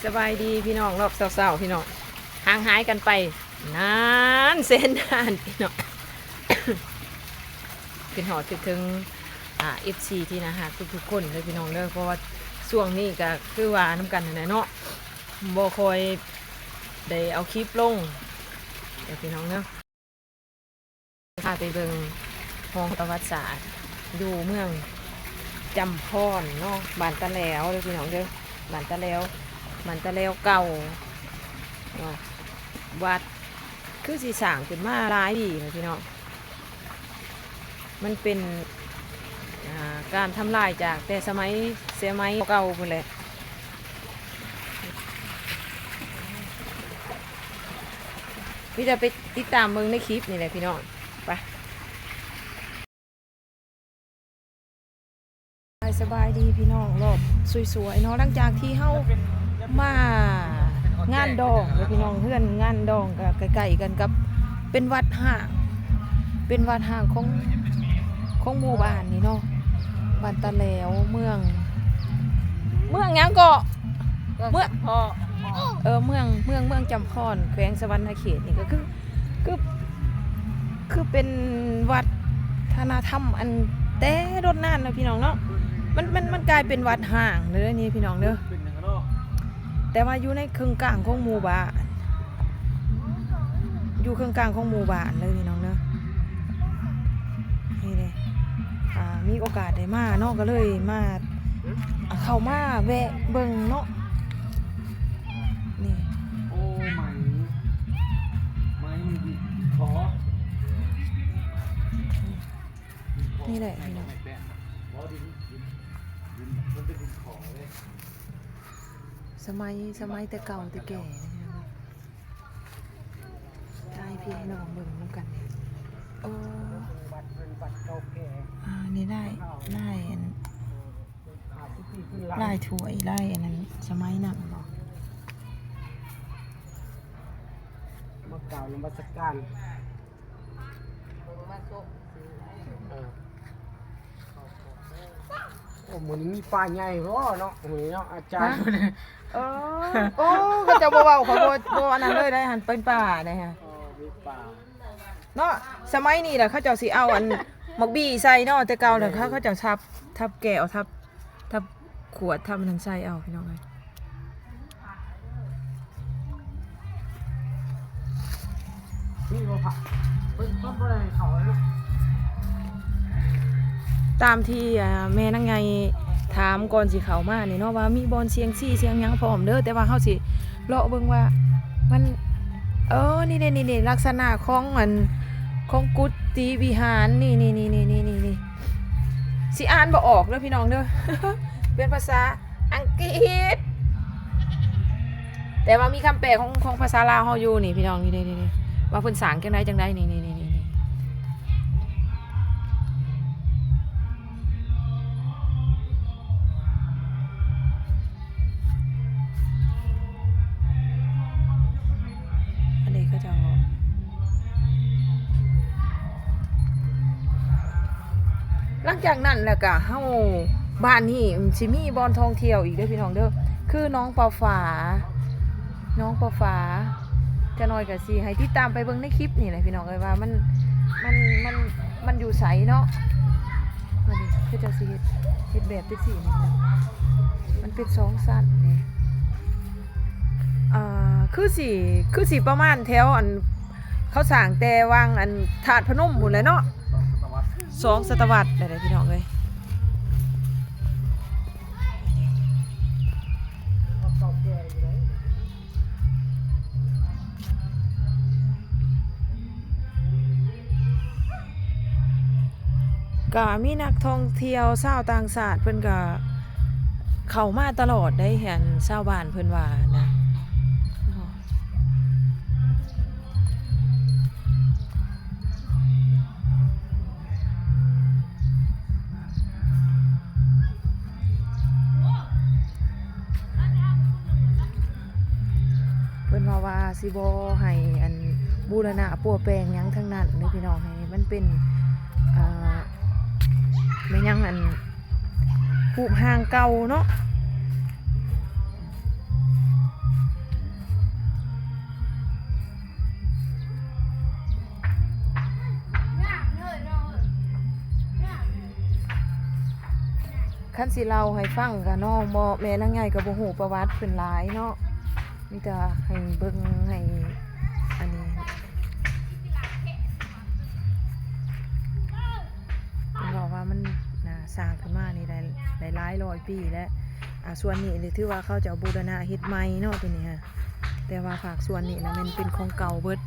ສະບາຍດີພີ່ນ້ອງ ຮອບເຊົ້າໆ ພີ່ນ້ອງ ຫ່າງຫາຍກັນໄປນານແສນນານ ພີ່ນ້ອງ ຂຶ້ນຮອດຄິດເຖິງ ອ່າ ເອັຟຊີ ທີ່ໜ້າຮັກທຸກໆຄົນເດີພີ່ນ້ອງເດີ ເພາະວ່າຊ່ວງນີ້ກໍຄືວ່ານຳກັນຫັ້ນແຫຼະເນາະ ບໍ່ຄ່ອຍໄດ້ເອົາຄລິບລົງເດີພີ່ນ້ອງເດີ. ພາໄປເບິ່ງຫ້ອງປະຫວັດສາດ ຢູ່ເມືອງຈຳພອນເນາະ ບ້ານຕາແຫຼວເດີພີ່ນ້ອງເດີ ບ້ານຕາແຫຼວ ບ້ານຕາແຫຼວເກົ່າເນາະ ວັດຄືຊິສ້າງຂຶ້ນມາຫຼາຍປີແລ້ວພີ່ນ້ອງ ມັນເປັນ ອ່າ ການທຳລາຍຈາກແຕ່ສະໄໝ ສະໄໝເກົ່າພຸ້ນແຫຼະ ມີແຕ່ໄປຕິດຕາມເບິ່ງໃນຄລິບນີ້ແຫຼະພີ່ນ້ອງ ໄປ ສະບາຍດີພີ່ນ້ອງ ຮອບສວຍໆເນາະ ຫຼັງຈາກທີ່ເຮົາມາງານດອງເດີພີ່ນ້ອງ ເຮືອນງານດອງກໍໃກ້ໆກັນກັບ ເປັນວັດຮ້າງ ເປັນວັດຮ້າງຂອງ ຂອງໝູ່ບ້ານນີ້ເນາະ ບ້ານຕາແຫຼວ ເມືອງ ເມືອງຫຍັງເກາະ? ເມືອງ ເມືອງ ເອີ ເມືອງ ເມືອງ ເມືອງຈຳພອນ ແຂວງສະຫວັນນະເຂດນີ້ກໍຄື ຄື ຄືເປັນວັດທະນະທຳອັນແຕ່ດົນນານເນາະພີ່ນ້ອງເນາະ ມັນ ມັນ ມັນກາຍເປັນວັດຮ້າງເດີນີ້ພີ່ນ້ອງເດີ ແຕ່ວ່າຢູ່ໃນເຄິ່ງກາງຂອງໝູ່ບ້ານ ຢູ່ເຄິ່ງກາງຂອງໝູ່ບ້ານເດີພີ່ນ້ອງເດີ ນີ້ເດ້ ອ່າ ມີໂອກາດໄດ້ມາເນາະ ກໍເລີຍມາ ເຂົ້າມາແວະເບິ່ງເນາະ ນີ້ ໂອ້ ໄໝ ໄໝຂໍ ນີ້ແຫຼະພີ່ນ້ອງ ສະໄໝ ສະໄມແຕ່ເກົ່າແຕ່ແກ່ ຖ່າຍພີ່ໃຫ້ນ້ອງເບິ່ງນຳກັນນີ້ ໂອ້ ອ່າ ນີ້ໄດ້ ໄດ້ອັນ ລາຍຖ້ວຍ ລາຍອັນນັ້ນ ສະໄໝນັ້ນບໍ ມາກ່າວນະມັດສະການ ເອີ ໂອ້ ມື້ນີ້ມີປາໃຫຍ່ບໍ່ເນາະ ມື້ນີ້ເນາະ ອາຈານ ຮະ? ເອີ ໂອ້ ເຂົາເຈົ້າບໍ່ເວົ້າ ເຂົາບໍ່ ບໍ່ອັນນັ້ນເລີຍໄດ໋ ຫັ້ນເປັນປາໄດ໋ ເອີ ມີປາເນາະ ສະໄໝນີ້ລະ ເຂົາເຈົ້າຊິເອົາອັນໝາກບີ່ໃສ່ເນາະ ແຕ່ເກົ່ານະ ເຂົາ ເຂົາເຈົ້າທັບ ທັບແກ້ວ ທັບ ທັບຂວດ ທັບອັນນັ້ນໃສ່ເອົາ ພີ່ນ້ອງເອີຍ. ຕາມທີ່ ອ່າ ແມ່ນາງໃຫຍ່ຖາມກ່ອນຊິເຂົ້າມານີ້ເນາະ ວ່າມີບ່ອນສ່ຽງຊີສ່ຽງຫຍັງພ້ອມເດີ ແຕ່ວ່າເຮົາຊິເລາະເບິ່ງວ່າມັນ ເອີ ນີ້ເດ້ ນີ້ເດ້ ລັກສະນະຂອງອັນ ຂອງກຸຕິວິຫານ ນີ້ ນີ້ ຊິອ່ານບໍ່ອອກເດີພີ່ນ້ອງເດີ ເປັນພາສາ ອັງກິດ ແຕ່ວ່າມີຄຳແປຂອງ ຂອງພາສາລາວເຮົາຢູ່ນີ້ພີ່ນ້ອງ ນີ້ ນີ້ ນີ້ ວ່າເພິ່ນສ້າງຈັ່ງໃດຈັ່ງໃດ ນີ້ ນີ້ ນີ້ ນີ້ ອັນນີ້ເຂົາເຈົ້າ ຫຼັງຈາກນັ້ນແລ້ວກະເຮົາ ບ້ານນີ້ຊິມີບ່ອນທ່ອງທ່ຽວອີກເດີພີ່ນ້ອງເດີ ຄືໜອງປາຝາ ໜອງປາຝາ ຈັກໜ້ອຍກະຊິໃຫ້ຕິດຕາມໄປເບິ່ງໃນຄລິບນີ້ແຫຼະພີ່ນ້ອງເອີຍ ວ່າມັນ ມັນ ມັນ ມັນຢູ່ໃສເນາະ ອັນນີ້ເຂົາເຈົ້າຊິເຮັດ ເຮັດແບບຈັ່ງຊີ້ນີ້ ມັນເປັນສອງຊັ້ນນີ້ ອ່າ ຄືຊິ ຄືຊິປະມານແຖວອັນ ເຂົາສ້າງແຕ່ຫວ່າງອັນທາດພະນົມພຸ້ນແຫຼະເນາະ ສອງສະຕະວັດແລ້ວເດ້ພີ່ນ້ອງເອີຍ ກະມີນັກທ່ອງທ່ຽວຊາວຕ່າງຊາດເພິ່ນກະເຂົ້າມາຕະຫຼອດໃດ໋ ອັນຊາວບ້ານເພິ່ນວ່ານະ. ເພິ່ນວ່າ ວ່າຊິບໍ່ໃຫ້ອັນບູລະນະປົວແປງຫຍັງທັງນັ້ນເດີພີ່ນ້ອງ ໃຫ້ມັນເປັນ ເອີ ແມ່ນຫຍັງ ອັນ ຮູບຮ່າງເກົ່າເນາະ. ຄັນຊິເລົ່າໃຫ້ຟັງກະນ້ອງບໍ່ ແມ່ນາງໃຫຍ່ກະບໍ່ຮູ້ປະຫວັດເພິ່ນຫຼາຍເນາະ ມີແຕ່ໃຫ້ເບິ່ງ ໃຫ້ອັນນີ້ ເພິ່ນເວົ້າວ່າມັນ ນະ ສ້າງຂຶ້ນມານີ້ໄດ້ ໄດ້ຫຼາຍຮ້ອຍປີແລ້ວ. ອາ ສ່ວນນີ້ນີ້ຖືວ່າເຂົາເຈົ້າບູລະນະເຮັດໃໝ່ເນາະ ໂຕນີ້ຮະ ແຕ່ວ່າພາກສ່ວນນີ້ນະແມ່ນເປັນຂອງເກົ່າເບິດ.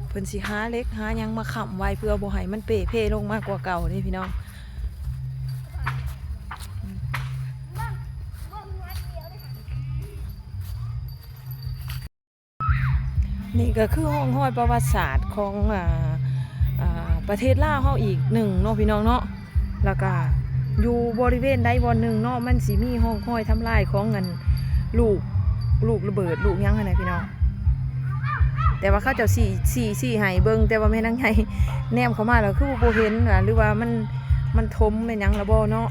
ເພິ່ນຊິຫາເຫຼັກຫາຫຍັງມາຄ້ຳໄວ້ ເພື່ອບໍ່ໃຫ້ມັນເປ່ເພລົງມາກວ່າເກົ່າເດ້ພີ່ນ້ອງ. ນີ້ກະຄືຮ່ອງຮອຍປະຫວັດສາດຂອງ ອາ ອາ ປະເທດລາວເຮົາອີກໜຶ່ງເນາະ ພີ່ນ້ອງເນາະ. ແລ້ວກະຢູ່ບໍລິເວນໃດບ່ອນໜຶ່ງເນາະ ມັນຊິມີຮ່ອງຮອຍທຳລາຍຂອງອັນລູກ ລູກລະເບີດ ລູກຫຍັງຫັ້ນນະພີ່ນ້ອງ. ແຕ່ວ່າເຂົາເຈົ້າຊີ້ ຊີ້ ຊີ້ໃຫ້ເບິ່ງ ແຕ່ວ່າແມ່ນາງໃຫຍ່ແນມເຂົ້າມາແລ້ວຄືບໍ່ເຫັນ ຫຼືວ່າມັນ ມັນຖົມແມ່ນຫຍັງລະບໍ່ເນາະ.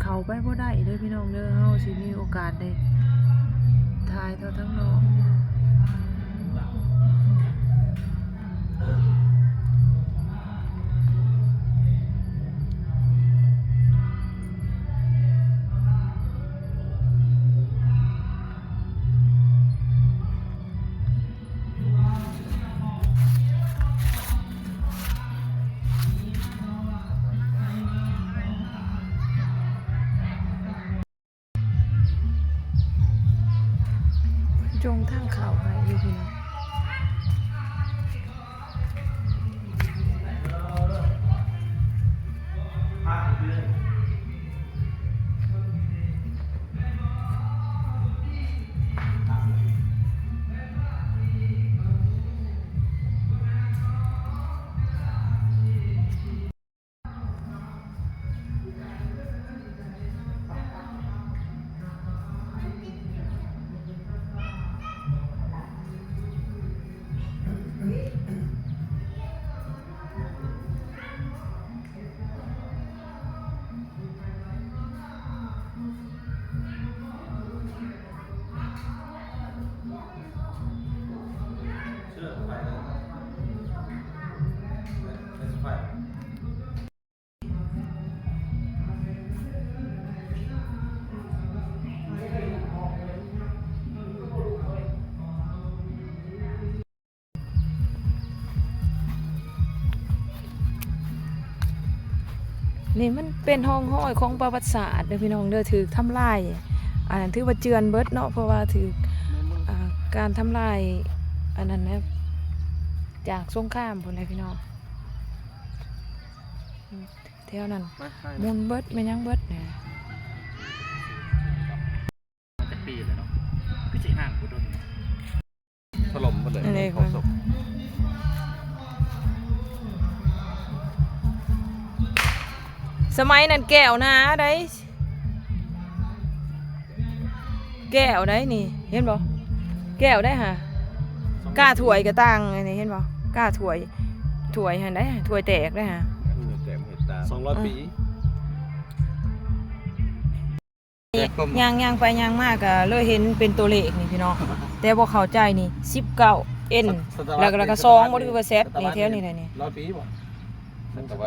ເຂົ້າໄປບໍ່ໄດ້ເດີພີ່ນ້ອງເດີ ເຮົາຊິມີໂອກາດໄດ້ຖ່າຍເທົ່າທາງນອກ. ຈົ່ງທາງເຂົ້າໃຫ້ຢູ່ພີ່ນ້ອງ. ນີ້ມັນເປັນຮ່ອງຮອຍຂອງປະຫວັດສາດເດີພີ່ນ້ອງເດີ ຖືກທຳລາຍ ອັນນັ້ນຖືວ່າເຈື່ອນເບິດເນາະ ເພາະວ່າຖືກ ອາ ການທຳລາຍ ອັນນັ້ນນະ ຈາກສົງຄາມພຸ້ນແຫຼະພີ່ນ້ອງ. ແຖວນັ້ນ ໄປ ໄປ ໝຸ່ນເບິດ ແມ່ນຫຍັງເບິດແຫຼະ. ຈັກປີແລ້ວເນາະ ຄືຊິຫ່າງບໍ່ດົນ ຖະຫຼົ່ມເບິດເລີຍ ອັນນີ້ ເຂົາສົບ ສະໄໝນັ້ນແກ້ວໜາໃດ ແກ້ວໃດນີ້ ເຫັນບໍ່ ແກ້ວໃດຫາ ກ້າຖ້ວຍກະຕ່າງ ອັນນີ້ເຫັນບໍ່ ກ້າຖ້ວຍ ຖ້ວຍຫັ້ນໃດ ຖ້ວຍແຕກໃດຫາ ສອງຮ້ອຍປີ. ຍ່າງ ຍ່າງໄປຍ່າງມາກະເລີຍເຫັນເປັນຕົວເລກນີ້ພີ່ນ້ອງ ແຕ່ບໍ່ເຂົ້າໃຈນີ້ ສິບເກົ້າ ເອັນ ແລ້ວກະ ແລ້ວກະ ສອງ ບໍ່ຖືວ່າ ແຊັດ ນີ້ແຖວນີ້ແຫຼະນີ້ ຮ້ອຍປີບໍ່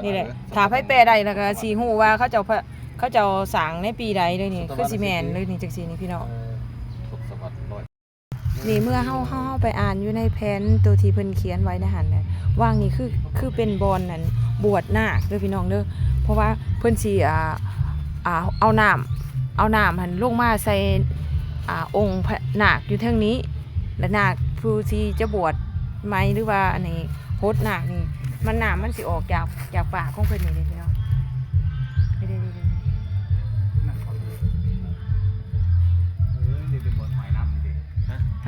ນີ້ແຫຼະ ຖ້າໃຜແປໄດ້ແລ້ວກະຊິຮູ້ວ່າເຂົາເຈົ້າ ເຂົາເຈົ້າສ້າງໃນປີໃດເລີຍນີ້ ຄືຊິແມ່ນເລີຍນີ້ ຈັ່ງຊີ້ນີ້ພີ່ນ້ອງ. ນີ້ເມື່ອເຮົາ ເຮົາ ເຮົາໄປອ່ານຢູ່ໃນແຜນໂຕທີ່ເພິ່ນຂຽນໄວ້ໃນຫັ້ນນະ ວ່າງນີ້ຄື ຄືເປັນບ່ອນ ອັນ ບວດນາກເດີພີ່ນ້ອງເດີ ເພາະວ່າເພິ່ນຊິ ອ່າ ອ່າ ເອົານ້ຳ ເອົານ້ຳຫັ້ນລົງມາໃສ່ ອ່າ ອົງພະນາກຢູ່ເທິງນີ້ ແລະ ນາກຜູ້ທີ່ຈະບວດໃໝ່ ຫຼືວ່າອັນນີ້ ຫົດໜາກນີ້ ມັນ ນ້ຳມັນຊິອອກຈາກ ຈາກປາກຂອງເພິ່ນນີ້ເດ້ພີ່ນ້ອງ. ນີ້ເດ້ ນີ້ເດ້ ນີ້ເດ້. ເອີ ນີ້ເປັນບ່ອນຫາຍນ້ຳເດ້.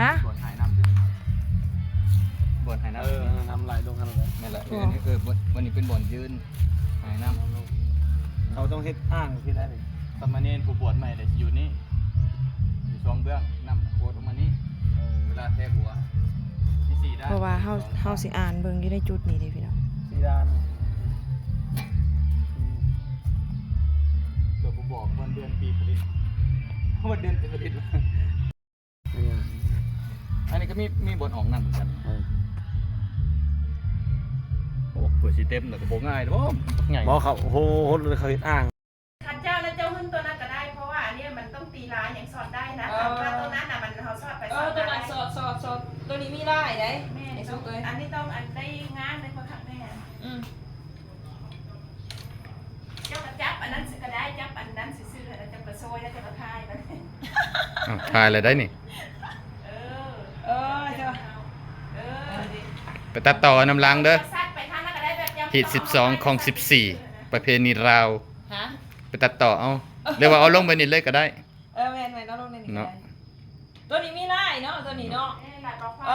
ຮະ? ບ່ອນຫາຍນ້ຳເດ້. ບ່ອນຫາຍນ້ຳ. ເອີ ນ້ຳໄຫຼລົງຫັ້ນແຫຼະ. ແມ່ນລະ. ເອີ ອັນນີ້ ເອີ ບ່ອນ ບ່ອນນີ້ເປັນບ່ອນຢືນຫາຍນ້ຳ. ເຂົາຕ້ອງເຮັດອ່າງທີ່ໃດນີ້? ສາມະເນນຜູ້ບວດໃໝ່ໄດ້ຊິຢູ່ນີ້. ຢູ່ຊ່ວງເບື້ອງ ນ້ຳໂຄດອອກມານີ້ ເອີ ເວລາແທຫົວມີສີ່ດ້ານ. ເພາະວ່າເຮົາ ເຮົາຊິອ່ານເບິ່ງຢູ່ໃນຈຸດນີ້ເດ້ພີ່ນ້ອງ ສີ່ດ້ານ. ເກີດບໍ່ບອກວັນເດືອນປີຜະລິດ. ບໍ່ເດີນໄປບໍ່ເຫັນ. ອັນນີ້ກໍມີ ມີບ່ອນອອກນ້ຳຄືກັນ. ເອີ ໂອ້ ເພື່ອຊິເຕັມນະ ກໍບໍ່ງ່າຍເດ້ ບັກໃຫຍ່. ບໍ່ ເຂົາ ໂອ້ໂຫ ເຂົາເຮັດອ່າງ. ຄັນເຈົ້ານະ ເຈົ້າຫຶ້ນຕົວນັ້ນກໍໄດ້ ເພາະວ່າອັນນີ້ມັນຕ້ອງຕີລາຍຫຍັງສອດໄດ້ນະ. ເອີ ແຕ່ວ່າຕົວນັ້ນນະ ມັນ ເຮົາສອດໄປ ເອີ ສອດມາ ຕົວນັ້ນສອດ ສອດ ສອດ ຕົວນີ້ມີລາຍໄດ໋. ແມ່ນ ໄອ້ສຸກເອີຍ ອັນນີ້ຕ້ອງ ອັນໄດ້ງາມໄດ້ ເພາະຄັກແນ່. ອືມ ເຈົ້າກໍຈັບອັນນັ້ນຊື່ກໍໄດ້ ຈັບອັນນັ້ນຊື່ໆ ແລ້ວເຈົ້າກໍຊອຍ ແລ້ວເຈົ້າກໍຂາຍໄປ. ອ້າວ ຂາຍແລ້ວໄດ໋ນີ້. ເອີ ເອີ ເຈົ້າ ເອີ ໄປຕັດຕໍ່ນຳຫຼັງເດີ ຮີດສິບສອງ ຂອງສິບສີ່ ປະເພນີລາວ. ຮະ ໄປຕັດຕໍ່ເອົາ ຫຼືວ່າເອົາລົງໄປນີ້ເລີຍກໍໄດ້. ເອີ ແມ່ນໆ ເອົາລົງໃນນີ້ກໍໄດ້ເນາະ. ຕົວນີ້ມີລາຍເນາະ ຕົວນີ້ເນາະ. ເອີ ລາຍປາຟ້າ.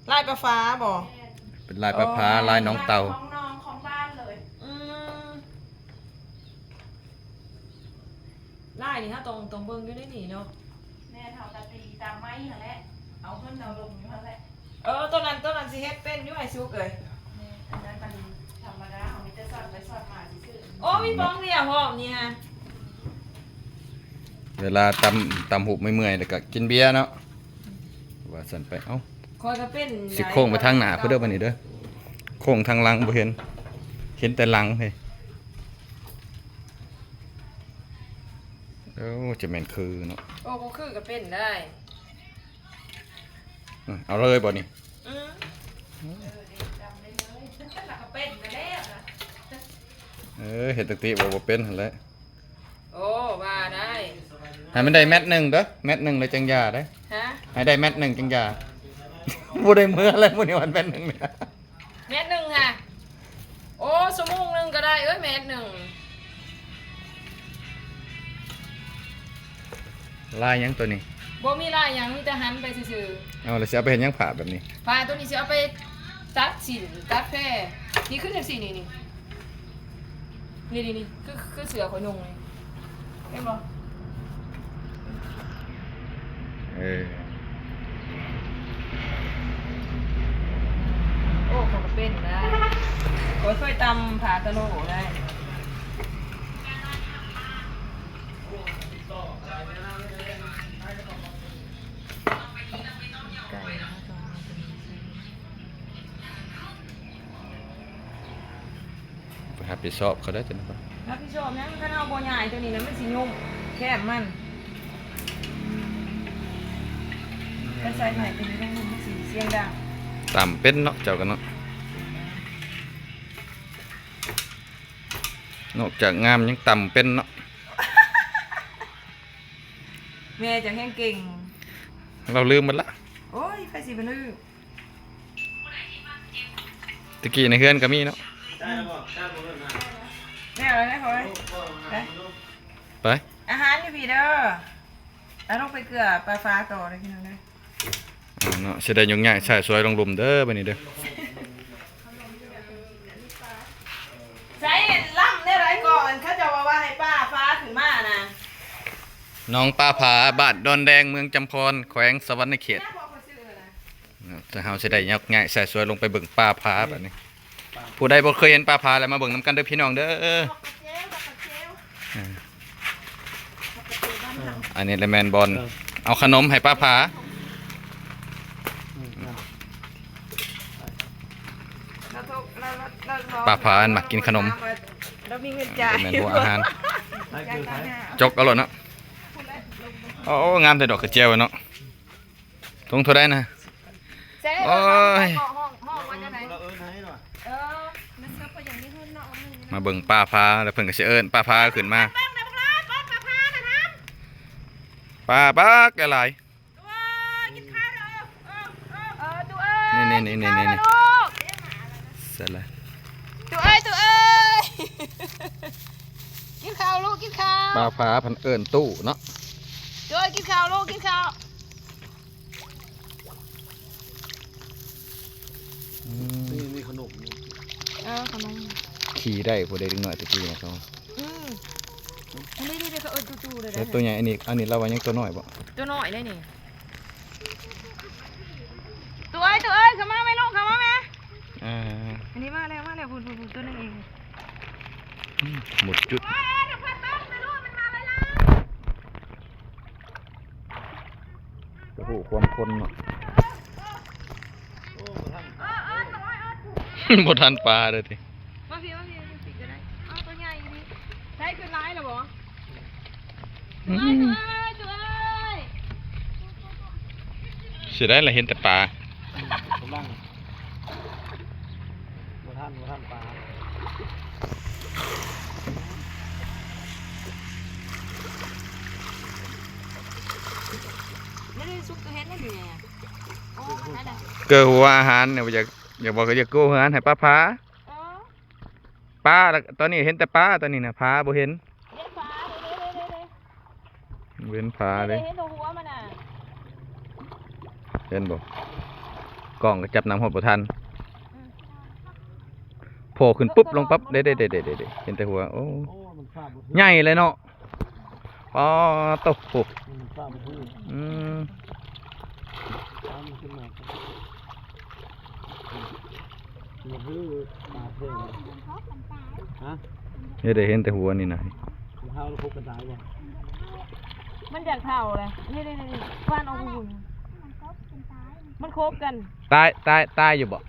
ອໍ ລາຍປາຟ້າບໍ? ແມ່ນ ເປັນລາຍປາຟ້າ. ອໍ ລາຍນ້ອງເຕົ່າ ຂອງນ້ອງຂອງບ້ານເລີຍ. ອືມ ລາຍນີ້ເຮົາຕ້ອງ ຕ້ອງເບິ່ງຢູ່ໃນນີ້ເນາະ. ແມ່ນ ເຮົາກໍຕີຕາມໄມ້ຫັ້ນແຫຼະ ເອົາຂຶ້ນເອົາລົງຢູ່ຫັ້ນແຫຼະ. ເອີ ຕົວນັ້ນ ຕົວນັ້ນຊິເຮັດເປັນຢູ່ ອ້າຍສຸກເອີຍ. ແມ່ນ ອັນນັ້ນມັນທຳມະດາ ເຮົາມີແຕ່ສອນໄປສອນມາຊື່ໆ. ໂອ້ ມີປ່ອງເບຍພ້ອມນີ້ຮະ. ເວລາຕຳ ຕຳຫູບເມື່ອຍໆ ແລ້ວກໍກິນເບຍເນາະ ວ່າຊັ້ນໄປ. ເອົ້າ ຂ້ອຍກໍເປັນ ຊິໂຄ້ງໄປທາງໜ້າພຸ້ນເດີ ບັດນີ້ເດີ ໂຄ້ງທາງຫຼັງບໍ່ເຫັນ ເຫັນແຕ່ຫຼັງເຮີ້ຍ. ໂອ້ ຈະແມ່ນຄືເນາະ. ໂອ້ ບໍ່ຄືກໍເປັນໄດ້. ອືມ ເອົາເລີຍບໍ່ນີ້? ອືມ ເອີ ດຳໄດ້ເລີຍ ແລ້ວກໍເປັນໄດ້ແລ້ວນະ. ເອີ ເຮັດຕັ້ງແຕ່ວ່າບໍ່ເປັນຫັ້ນແຫຼະ. ໂອ້ ວ່າໄດ້ ໃຫ້ມັນໄດ້ແມັດໜຶ່ງເດີ ແມັດໜຶ່ງແລ້ວຈັ່ງຢ່າເດ້. ຮະ ໃຫ້ໄດ້ແມັດໜຶ່ງຈັ່ງຢ່າ. ບໍ່ໄດ້ເມືອແລ້ວມື້ນີ້ ວັນແມັດໜຶ່ງນີ້. ແມັດໜຶ່ງຫະ ໂອ້ ຊົ່ວໂມງໜຶ່ງກໍໄດ້ເອີຍ ແມັດໜຶ່ງ. ລາຍຫຍັງຕົວນີ້? ບໍ່ມີລາຍຫຍັງ ມີແຕ່ຫັນໄປຊື່ໆ. ເອົາ ແລ້ວຊິເອົາໄປເຮັດຫຍັງຜ້າແບບນີ້? ຜ້າຕົວນີ້ຊິເອົາໄປຕັດສິ້ນ ຕັດແພ. ນີ້ຄືຈັ່ງຊີ້ ນີ້ ນີ້ ນີ້ ນີ້ ນີ້ ຄື ຄືເສື້ອຂ້ອຍນຸ່ງນີ້ ເຫັນບໍ່? ເອີ ໂອ້ ຂ້ອຍກໍເປັນໄດ້ ຂ້ອຍເຄີຍຕຳຜ້າຕະໂຫຼໄດ້. ໄປຮັບຜິດຊອບເຂົາໄດ້ຕົວນີ້. ຮັບຜິດຊອບຫຍັງ? ຄັນເຮົາບໍ່ຍ້າຍຕົວນີ້ນະ ມັນຊິຫຍຸ້ງແຄມມັນ. ຄັນໃສ່ໄມ້ຕົວນີ້ລົງ ມັນຊິສຽງດັງ. ຕຳເປັນເນາະ ເຈົ້າກໍເນາະ. ນອກຈາກງາມຍັງຕຳເປັນເນາະ. ແມ່ເຈົ້າແຮງເກັ່ງ. ລາວລືມໝົດລະ. ໂອ້ຍ ໃຜຊິບໍ່ລືມ. ຕະກີ້ໃນເຮືອນກໍມີເນາະ. ແລ້ວແລ້ວ ໄປ ໄປ ອາຫານຢູ່ພີ້ເດີ. ເອົາລົງໄປເກືອປາຟ້າຕໍ່ເດີພີ່ນ້ອງເດີ. ເອົາເນາະ ຊິໄດ້ຍົກຍ້າຍຊາຍສວຍລົງລຸ່ມເດີ ບັດນີ້ເດີ. ໃສລຳແນວໃດກ່ອນ ເຂົາເຈົ້າວ່າ ວ່າໃຫ້ປ້າພາຂຶ້ນມານະ? ໜອງປາຜາ ບ້ານດອນແດງ ເມືອງຈຳພອນ ແຂວງສະຫວັນນະເຂດ. ແຕ່ເຮົາຊິໄດ້ຍົກຍ້າຍຊາຍສວຍລົງໄປເບິ່ງປ່າຜາບັດນີ້. ຜູ້ໃດບໍ່ເຄີຍເຫັນປ່າຜາແລ້ວ ມາເບິ່ງນຳກັນເດີພີ່ນ້ອງເດີ. ອັນນີ້ແຫຼະແມ່ນບ່ອນ ເອີ ເອົາຂະໜົມໃຫ້ປ້າຜາ. ປ້າຜາມັກກິນຂະໜົມ. ລາວມີເງິນຈ່າຍ ແມ່ນຫົວອາຫານ. ຈົກເອົາໂລດເນາະ. ໂອ້ ງາມແທ້ດອກກະແຈວເນາະ. ຖົງເທົ່າໃດນະ? ໂອ້ຍ ເອີ ມາເບິ່ງປ້າຜາ ແລ້ວເພິ່ນກໍຊິເອີ້ນປ້າຜາຂຶ້ນມາ. ປ້າບັກຫຼາຍໆ. ນີ້ໆໆໆ ໃສ່ລະ. ຕູ້ເອີຍ ຕູ້ເອີຍ ກິນເຂົ້າລູກ ກິນເຂົ້າ. ປ້າຜາເພິ່ນເອີ້ນຕູ້ເນາະ. ຕູ້ເອີຍ ກິນເຂົ້າລູກ ກິນເຂົ້າ. ອືມ ນີ້ ນີ້ຂະໜົມ. ເອີ ຂະໜົມ. ຂີ່ໄດ້ຜູ້ໃດເດັກນ້ອຍແຕ່ກີ້ນະເຂົາ. ອືມ ອັນນີ້ ນີ້ ນີ້ ເຂົາເອີ້ນຕູ້ໆ ເລີຍ. ແລ້ວໂຕໃຫຍ່ອັນນີ້ ອັນນີ້ລາວວ່າຍັງໂຕນ້ອຍບໍ່? ໂຕນ້ອຍເດ້ນີ້. ຕູ້ເອີຍ ຕູ້ເອີຍ ເຂົ້າມາແມ່ລູກ ເຂົ້າມາແມ່. ອ່າ ອັນນີ້ມາແລ້ວ ມາແລ້ວ ພຸ້ນໆໆ ໂຕໜຶ່ງເອງ. ອືມ ໝົດຈຸດ. ໂອ້ຍ ເດີ ເພິ່ນຕົກນະລູກ ມັນມາຫຼາຍໆ. ໂອ້ ຄວາມຄົນເນາະ ບໍ່ທັນປາເດ້ຕິ. ມາພີ້ ມາພີ້ ມາພີ້ກໍໄດ້. ເອົາຕົວໃຫຍ່ນີ້ ໄດ້ຂຶ້ນຫຼາຍແລ້ວບໍ່? ອືມ ເສຍດາຍລະ ເຫັນແຕ່ປາ ກຳລັງ ບໍ່ທັນ ບໍ່ທັນປາ. ນີ້ ນີ້ ຊຸກຕົວເຫັດນັ້ນແຫຼະ. ໂອ້ ນັ້ນນະ ເກີຫົວອາຫານນີ້ ບໍ່ຢາກ ຢາກບອກກໍຢາກໂກເຮືອນໃຫ້ປາພາ. ເອີ ປາ ຕອນນີ້ເຫັນແຕ່ປາ ຕອນນີ້ນະ ພາບໍ່ເຫັນ. ເຫັນພາເດ້ ເຫັນພາເດ້ ເຫັນແຕ່ຫົວມັນນະ ເຫັນບໍ່? ກ້ອງກໍຈັບນຳຮອດບໍ່ທັນ. ອືມ ໂຜຂຶ້ນປຸບລົງປັບ ເດ້ໆໆໆ ເຫັນແຕ່ຫົວ. ໂອ້ ໂອ້ ມັນຄາບບໍ່ຖືກ ໃຫຍ່ເລີຍເນາະ. ປາໂຕ ໂອ້ ມັນຄາບບໍ່ຖືກ. ອືມ ປາມັນຂຶ້ນມາ ບໍ່ຄືປາເພິ່ນ ຮະ ເຮັດໃຫ້ເຫັນແຕ່ຫົວນີ້ນະ. ມັນເຖົ້າແລ້ວຄົບກັນຕາຍບໍ່? ມັນຢາກເຖົ້າແຫຼະ. ນີ້ໆໆ ຟັນອອກຢູ່ ມັນຄົບກັນ. ຕາຍ ຕາຍ ຕາຍຢູ່ບໍ່?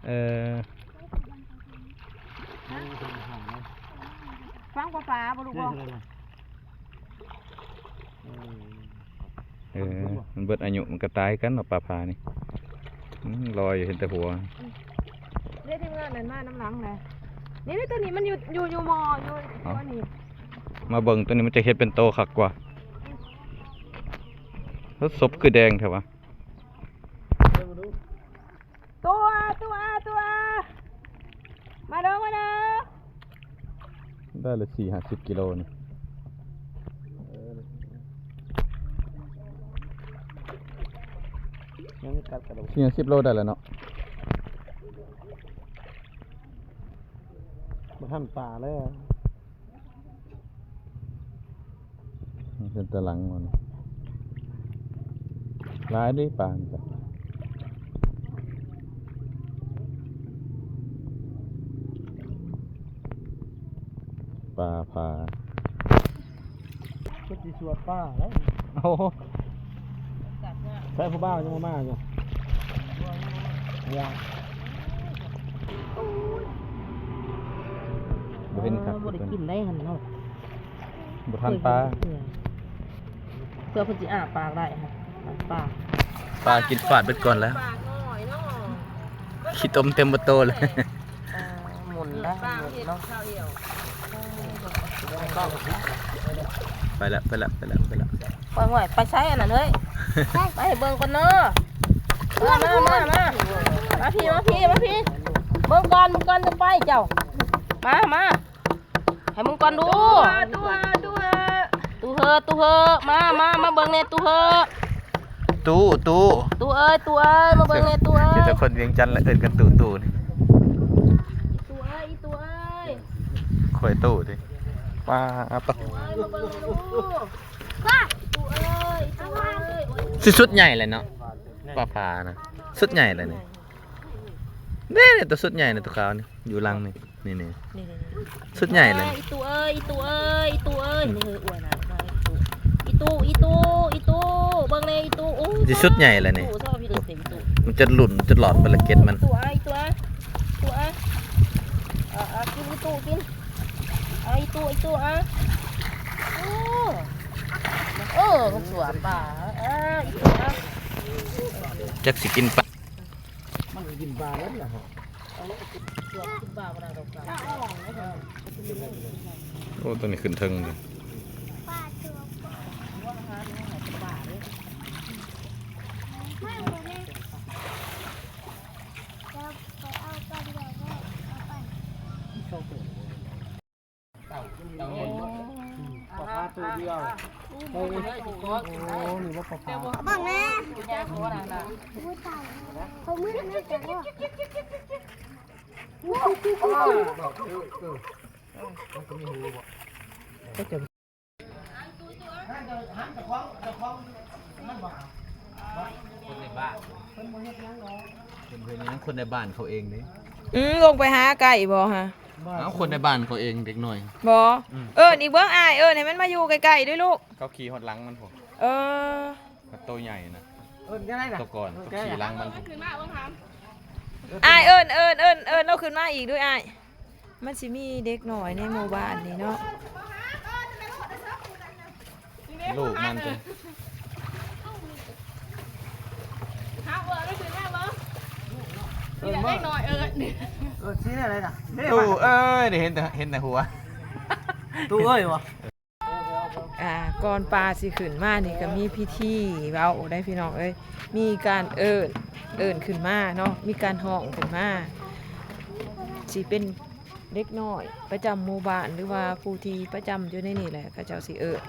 ເອີ ຟັງປາປາບໍ່ລູກບໍ່? ເອີ ມັນເບິດອາຍຸມັນກໍຕາຍຄືກັນເນາະ ປາພານີ້. ອືມ ລອຍຢູ່ ເຫັນແຕ່ຫົວ. ເດ້ ທີມງານນັ້ນມານຳຫຼັງແຫຼະ. ນີ້ໆ ຕົວນີ້ມັນຢູ່ ຢູ່ ຢູ່ໝໍ້ ຢູ່ ເອົ້າ ຕົວນີ້ ມາເບິ່ງຕົວນີ້ ມັນຈະເຮັດເປັນໂຕຄັກກວ່າ. ແລ້ວສົບຄືແດງແທ້ວະ? ຕົວ ຕົວ ຕົວ ມາເດີ ມາເດີ. ໄດ້ລະສີ່ຫ້າສິບກິໂລນີ້ ຍັງກັດກະດູກ ສີ່ຫ້າສິບໂລໄດ້ລະເນາະ. ບໍ່ທັນປາເລີຍ. ເປັນຕາຫຼັງມັນ ຫຼາຍເດ້ປານີ້ກະ ປາພາ ຄືຊິສວດປາແລ້ວ. ໂອ້ ໃສຜູ້ບ່າວຍັງບໍ່ມາຢູ່? ບໍ່ເຫັນຄັກ ບໍ່ໄດ້ກິນໄດ້ຫັ້ນເນາະ. ບໍ່ທັນປາ ເພື່ອເພິ່ນຊິອ້າປາກໄດ້ ປາ ປາກິນຟາດເບິດກ່ອນແລ້ວ. ຂີ້ຕົມເຕັມໝົດໂຕເລີຍ. ໝູນໄດ້ ໝູນເນາະ. ໄປລະ ໄປລະ ໄປລະ ໄປລະ. ໂອ້ຍ ໄປໃສອັນນັ້ນເອີຍ? ໄປໃຫ້ເບິ່ງກ່ອນເນາະ. ມາ ມາ ມາ ມາ ມາພີ້ ມາພີ້ ມາພີ້. ເບິ່ງກ່ອນ ເບິ່ງກ່ອນ ຈັ່ງໄປເຈົ້າ. ມາ ມາ ໃຫ້ມຶງກ່ອນດູ. ຕູ້ ຕູ້ ຕູ້ເຮີ ຕູ້ເຮີ ຕູ້ເຮີ ມາ ມາ ມາເບິ່ງແດ່ຕູ້ເຮີ. ຕູ້ ຕູ້ ຕູ້ເອີຍ ຕູ້ເອີຍ ມາເບິ່ງແດ່ຕູ້ເອີຍ. ມີແຕ່ຄົນວຽງຈັນລະເອີ້ນກັນຕູ້ ຕູ້ນີ້. ຕູ້ເອີຍ ຕູ້ເອີຍ ຂ້ອຍຕູ້ຕິ ປາ ປາ ຕູ້ເອີຍ ມາເບິ່ງດູ. ຕູ້ເອີຍ ຕູ້ເອີຍ. ຊິສຸດໃຫຍ່ແຫຼະເນາະ ປາພານະ ສຸດໃຫຍ່ແຫຼະນີ້. ເດ້ ໂຕສຸດໃຫຍ່ນະ ໂຕຂາວນີ້ ຢູ່ຫຼັງນີ້ ນີ້ໆ ນີ້ໆ ສຸດໃຫຍ່ເລີຍ. ເອີຍ ອີ່ຕູ້ເອີຍ ອີ່ຕູ້ເອີຍ ອີ່ຕູ້ເອີຍ. ນີ້ ອວຍນະ ອີ່ຕູ້ ອີ່ຕູ້ ອີ່ຕູ້ ເບິ່ງແດ່ ອີ່ຕູ້. ໂອ້ຍ ຊິສຸດໃຫຍ່ແລ້ວນີ້ ອີ່ຕູ້ ຊອບ ອີ່ຕູ້ ມັນຈະຫຼຸ້ນ ຈະຫຼອດໄປລະເກັດມັນ. ອີ່ຕູ້ ອີ່ຕູ້ ອີ່ຕູ້ ເອົາ ກິນ ອີ່ຕູ້ ກິນ. ເອົາ ອີ່ຕູ້ ອີ່ຕູ້ ເອົາ. ໂອ້ ໂອ້ ມັນສວນປາ. ເອີຍ ອີ່ຕູ້ ເອົາ. ຈັກຊິກິນປາ ມັນກິນປາແລ້ວລະ. ໂອ້ ຕົວນີ້ຂຶ້ນເທິງເລີຍ. ປາຄາໂຕດຽວ. ໂອ້ ນີ້ວ່າປາຄາ ເບິ່ງແນ່. ຄົນໃນບ້ານ ເພິ່ນບໍ່ເຮັດຫຍັງ ຄົນໃນບ້ານເຂົາເອງເດ້. ອືມ ລົງໄປຫາໄກ່ບໍ່ຫະ? ເອົ້າ ຄົນໃນບ້ານເຂົາເອງ ເດັກນ້ອຍ. ບໍ່ ອືມ ເອີ້ນອີກເບິ່ງ ອ້າຍ ເອີ້ນໃຫ້ມັນມາຢູ່ໃກ້ໆ ເດີ້ລູກ. ເຂົາຂີ່ຮອດຫຼັງມັນພຸ້ນ. ເອີ ໂຕໃຫຍ່ນະ ເອີ້ນຈັ່ງໃດລະ? ໂຕກ່ອນ ໂຕຂີ່ຫຼັງມັນ ຂຶ້ນມາເບິ່ງຫາ ອ້າຍ ເອີ້ນ ເອີ້ນ ເອີ້ນ ເອີ້ນລາວຂຶ້ນມາອີກດູອ້າຍ. ມັນຊິມີເດັກນ້ອຍໃນໝູ່ບ້ານນີ້ເນາະ ລູກມັນເດ້ ຫາເອີ້ນຂຶ້ນມາເບິ່ງ ເອີ້ນມາ ເດັກນ້ອຍເອີ້ນ ເອີ້ນຊິແນວໃດລະ? ຕູ້ເອີຍ ໄດ້ເຫັນແຕ່ ເຫັນແຕ່ຫົວ ຕູ້ເອີຍບໍ່? ອ່າ ກ່ອນປາຊິຂຶ້ນມານີ້ກໍມີພິທີເວົ້າໄດ໋ພີ່ນ້ອງເອີຍ ມີການເອີ້ນ ເອີ້ນຂຶ້ນມາເນາະ ມີການຮ້ອງຂຶ້ນມາ ຊິເປັນເດັກນ້ອຍປະຈຳໝູ່ບ້ານ ຫຼືວ່າຜູ້ທີ່ປະຈຳຢູ່ໃນນີ້ແຫຼະ ເຂົາເຈົ້າຊິເອີ້ນ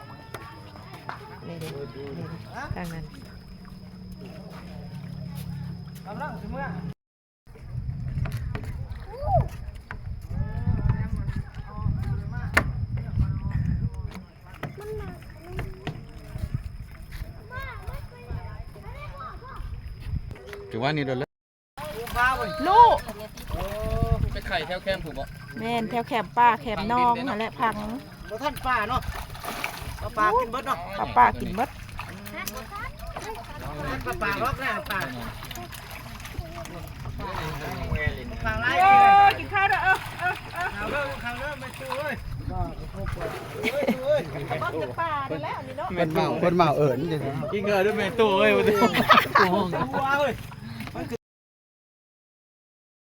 ນີ້ເດ້ ນີ້ເດ້ ທາງນັ້ນ. ຖືວ່ານີ້ໂດນແລ້ວ ລູກ ໄປໄຂ່ແຖວແຄມພຸ້ນບໍ່? ແມ່ນ ແຖວແຄມປ່າແຄມໜອງຫັ້ນແຫຼະ ພັງ ບໍ່ທັນປາເນາະ ປາປາກິນເບິດເນາະ ປາປາກິນເບິດ ປາປາລັອກແລ້ວປາ ປາຫຼາຍ ເອີ ກິນເຂົ້າເດີ ເອີ ເອີ ເອີ ເຂົ້າເດີ ເຂົ້າເດີ ແມ່ຕູ້ເອີຍ ເບິ່ງແຕ່ປານັ້ນແຫຼະນີ້ເນາະ ເພິ່ນເມົາ ເພິ່ນເມົາເອີ້ນ ກິນເຂົ້າເດີແມ່ຕູ້ເອີຍ ໂອ້ໂຫ ເອີຍ.